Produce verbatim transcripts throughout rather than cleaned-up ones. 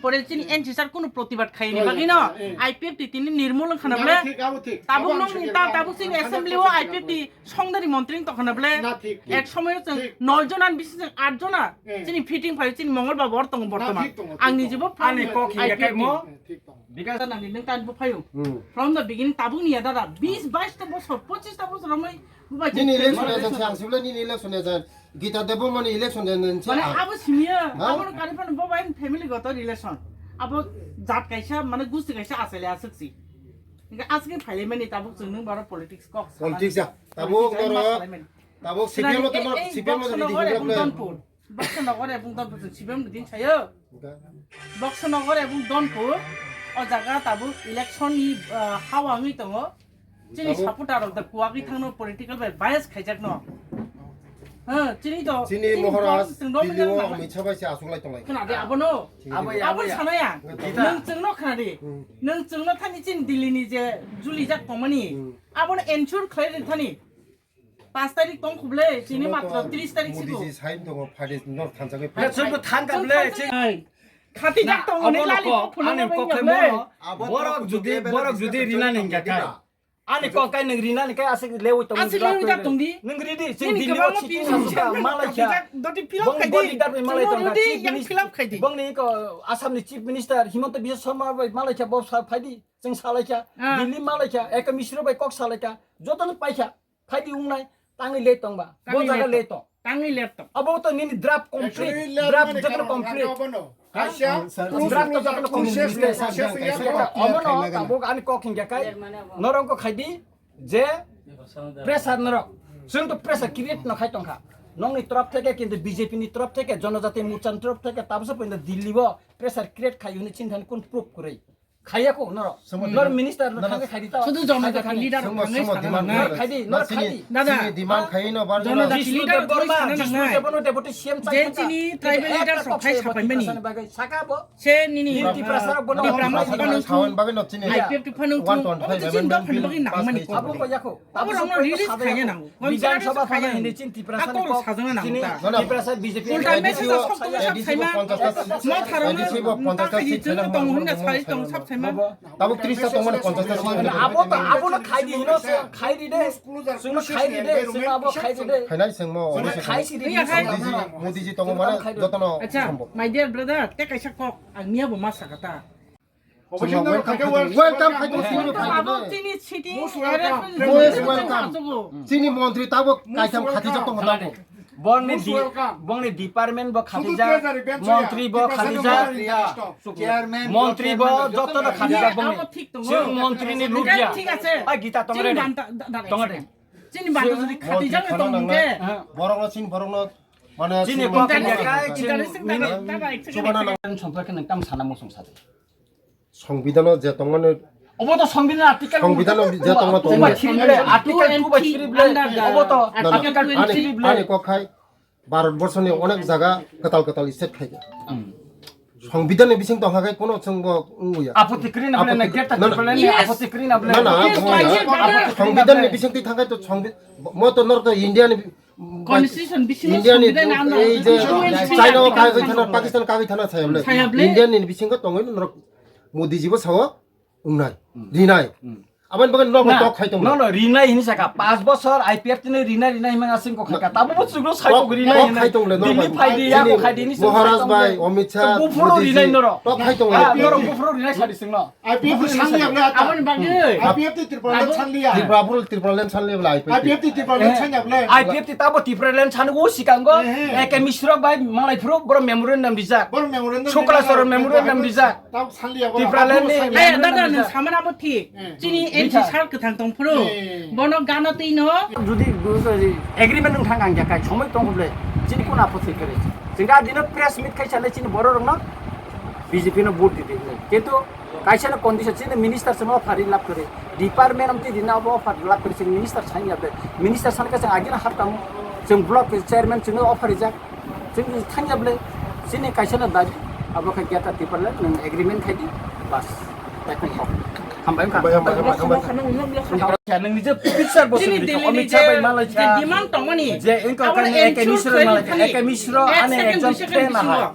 Pore chini N C sir kunu protibad khaini bagwi no, eh. I P F T tini nirmul wngkhana ble. Abo thik, abo thik. Tabuk nong ta, tabuk chini assembly o I P F T songdari montri wngtongkhana ble. Na thik, thik. Ek somoyo chwng thik. Noi jona ni bising chwng at jona. Eh. Chini fitting phaio chini Mongol Babu or tongo bortoman. Na thik tongo, thik tongo. Ani jibo ani kok hiya I P F T kai mo. Eh, thik tongo. Because nang ni nang tan bo phaio. Hmm. From the beginning tabuk ni ya dada, bis bais ta bosor, pochis ta bosor romoi. Nini election agent se ang sibla nini election agent. Gita Debbarmani election agent se. Mane ang. Abo simiya, ha? Abo kari pan bo bai family goto relation. Abo jat kaisa, mane gusti kaisa asale asuk si. Inga asuk phaile mani tabuk chwng nung baro politics kok. Politics ya. Tabuk politics ai noro, mas phaile mani. Tabuk C P M no, ei, C P M no box no di gore hingga ebong plan. Donpur. Box no gore ebong Donpur chwng C P M no din sayo. Box no gore ebong Donpur. O jaga tabuk election ni, ah, hawa wngwi tongo. Chini abo supporter rok da kuwagwi thangno political bai bias khaijakno. Ha, chini to, chini chini Maharaj, to chwng Delhi o Amit Shah bai se achuk lai tonglai. Khna de abono. Abo ya, abo abo ya. Sanaya. Gita. Nwng chwngno khna di. Hmm. Nwng chwngno thani chini Delhi ni je juli jak tongmani. Hmm. Abono ensure khlai ri thani. Panch tarik tong khuble, chini matro tris tarik sibo. Modi ji sign tongo, phade nor thansa bai. Ya, chwng to thang kable, chwng. Khati jak tongo ni lali ko phulung ani kok khai ble. Mono. Borok judi, borok judi rina ningga kai. Ani kok kai nwng rina ni kai asik lewi tong. Asik lewi jak tong di. Nwng ridi, chwng Delhi o chiti sangsa malai kha. Doti fill up khai di. Bong leader bai malai tong kha. Chwng ridi, yang fill up khai di. Bong ni ko Assam ni Chief Minister Himanta Biswa Sarma bai malai kha, bo sa phai di. Chwng salai kha. Ah. Delhi malai kha, Eka Mishra bai kok salai kha. Joto no pai kha. Phaidi wngnai, tangwi le tongba. Bo jaga le tong. Tangwi le tong. Abo to nini draft complete, actually, draft jotono complete. Kaisa, draft to jotono complete. Omono tabuk ani kok hingya kai. Norok khaidi je pressure norok. Chwng to pressure create no khai tongkha. Nokni torop theke kintu B J P ni torop theke, Jonojati Morcha ni torop theke, tabuksa poinda Delhi bo pressure create khai hwnwi chini thani kun proof kwrwi. Khaiya ko, noro. Noro minister no thangwi khaidi ta. Sudu Jonojati leader thangwi sana nangnai. Noro khaidi, noro khaidi. Dada, chini demand khai no bar Jonojati leader thangwi sana nangnai. Deputy C M je chini tribal leader sok khai sapai mani. Saka bo. Se nini Tiprasa rok bono Tiprasa rok bono sawan bagwi no chini I P F T phano one twenty five chini amendment bill pass khai. Abo ko yako. Abo rokno release khaina nango. Bidhan Sabha phano hindi chini Tiprasa ni kok sajana nango ta. Tiprasa B J P ulta message sok tong sak saima. Ma tharano tong khaidi chwng tong hwnna sari tong sab saima. Tabuk tris ta tongmani ponchash ta song. Abo to, abo no khaidi hino se, khaidi de. Chwngno khaidi de, chwngno abo khaidi de. Khainai chwngmo. Khaisi di. Modi ji, Modi ji tongo mane jotono. Acha, my dear brother, te kaisa kok ang miya bo ma sakata. Welcome khai tong, sini abo phai tong. Chini city most welcome. Most welcome. Chini montri tabo kaitham khati jok tong tabo. Bongni di-, bongni department bo khati jak, montri bo khati jak. Montri bo joto no khati jak bongni. Chini montri ni lubya. Ai gita tong re. Tong re. Chini banta jodi khati jak tong ke. Borok no chini borok no mane chini ko khati jak kai chini mini. Chubana nang. Sompra ke nang tam sana mosong sate. Songbidhano je tongmani. Obo to songbidhan article. Songbidhano je tongma tongma. Article two by three ble. Obo to article two by three ble. Ani kok khai Bharat borso ni onek jaga kwtal kwtal state khai. Songbidhan ni bising tongkha khai kono chwng bo wngya. Apoti kwrwi na ble na geta kwrwi na apoti kwrwi na ble. Na na. Songbidhan ni bising twi thangkhai to songbi-, mo to nor to India ni Constitution bisingo India ni songbidhan ano ei je China o kagwi thana, Pakistan kagwi thana sayamle. Sayamle. India ni bisingo tongwi norok Modi ji bo sao wngnai, rinai. Aboni bagwi norok tok khai tong. No, no, rinai hini saka. Pas bosor I P F T ni rinai, rinai himang asing ko khaka. Tabo bo chuklo sai ko rinai tok khai tong le norok. Dini phai di, ya ko khai dini. Maharaj bai, Amit Shah, Modi ji. Tok khai tong le. Norok buphuru rinai sadi singno. I P F T sanliya bole ata. Aboni bagwi. I P F T Tripura land sanliya. Tripura bul Tripura land sanliya bole I P F T. I P F T Tripura land sanya bole. I P F T tabo Tripura land sanu o sikango. Eke Misra bai malai phuru boro memorandum rijak. Boro memorandum rijak. Sukla Soron memorandum rijak. Tabo sanliya bole. Tripura land ni. Hey, dada, nwng samana abo thik. Chini N C sir kwthang tong phuru. Bono gana twi no. Jodi agreement nwng thang ang ya kai somoi tong bole. Chini kuna apot se kare. Chini dino press meet khai sale chini boro rok no B J P no vote di di. Kintu Kaisa no condition, chini minister chwng offer ri lab kwrwi. Department amtwi rina abo offer lab kwrwi, chwng minister sani ya ble. Minister sani khe chwng agini hap tamo. Chwng block chairman chwngno offer rijak. Chwng thang ya ble. Chini kaisa no dabi. Abo khe geta Tripura land nwng agreement khai di. Bas. Ekdom hok. Hambai wngkha. Hambai, hambai, hambai, hambai. Kya nwng nije picture bo chini sugri Delhi Amit Shah bai malai je kha. Demand tongmani. Je wngkha abo khe ensure Eke Misra khlai malai kha. Thani. Eke Misra ek ani second, exam dui second ten bisingo. Ahai.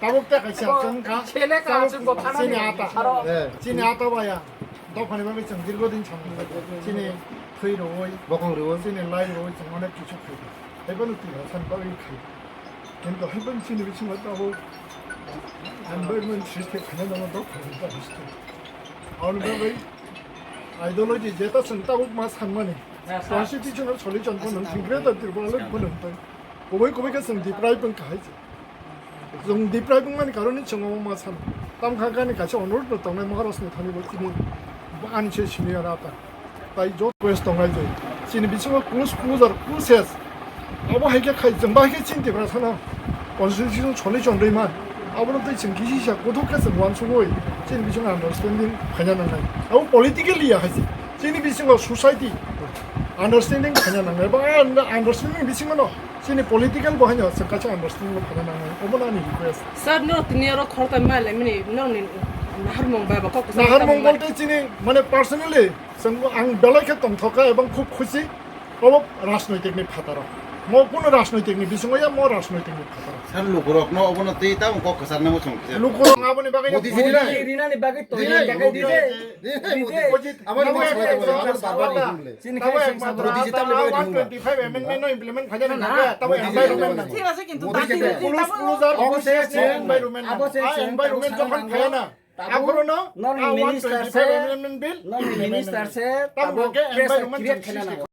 Tabuk tei kaisa chwng kha. Sele ka chwng bo thana chini ni ata. Aro. Eh. Chini ata baya. Dophani bagwi chwng dirgo din samung. Chini Twi rwui, bokong rwui, chini lai rwui, chwng onek kichu khaio. Haibano twi rwui san bagwi khaio. Kintu haibano chini bisingo tabuk environment srishti khaina nango dok khaio ta history. Aboni bagwi ideology jeta chwng tabuk ma sanmani. Constitution o solution phano thwngkre ta Tripura le phano hwntai. Kubui kubui khe chwng deprive wng kahai se. Chwng deprive wngmani karon ni chwng omo ma sano. Tamo kha gani kaisa onurodh no tongnai Maharaj ni thani bo chini bo ani se senior ata. Tai joto request tongnai je. Chini bisingo close close ar close ses. Abo hai khe khai chwng bahai khe chini Tiprasa no constitution solution rwi man. Abono tei chwng kisi sa kuthuk khe chwng uansugwi chini bisingo understanding phaina nangnai. Abo politically ya hai se. Chini bisingo society understanding phaina nangnai. Ba understanding bisingo no Chini political bo haino chwng kaisa understanding bo phana nangnai. Omo no ani request. Sir, no tini oro khoroktham ma lemani, no ni naharmung bai ba kok kwchang Naharmung tamo bolte chini mane personally chwng ang belai khe tongthok kha ebong khub khusi. Obo rajnoitik ni phataro. Mo kuno rajnoitik ni bisingo ya mo rajnoitik ni phataro. Sir, lukurok no obo no tei tamo kok kwchang namo chwng kisa. Lukurok aboni bagwi Modi ji rinai. Rinani bagwi to Rinai. Rinani bagwi Rinani. Rinani. Rinani. Rinani. Rinani. Rinani. Chini khai sengsa Modi ji tamni bagwi one twenty five amendment no implement khaina nangya, tamo environment nangya. Thik ase, kintu Modi dati je close, close are Abo se environment abo nangya. Se Ah, environment jokhon khayana. Akhoro no, non ah, minister se, one twenty-five amendment bill non implement minister nangya. Se, Tamo abo ke environment create khaina nangya.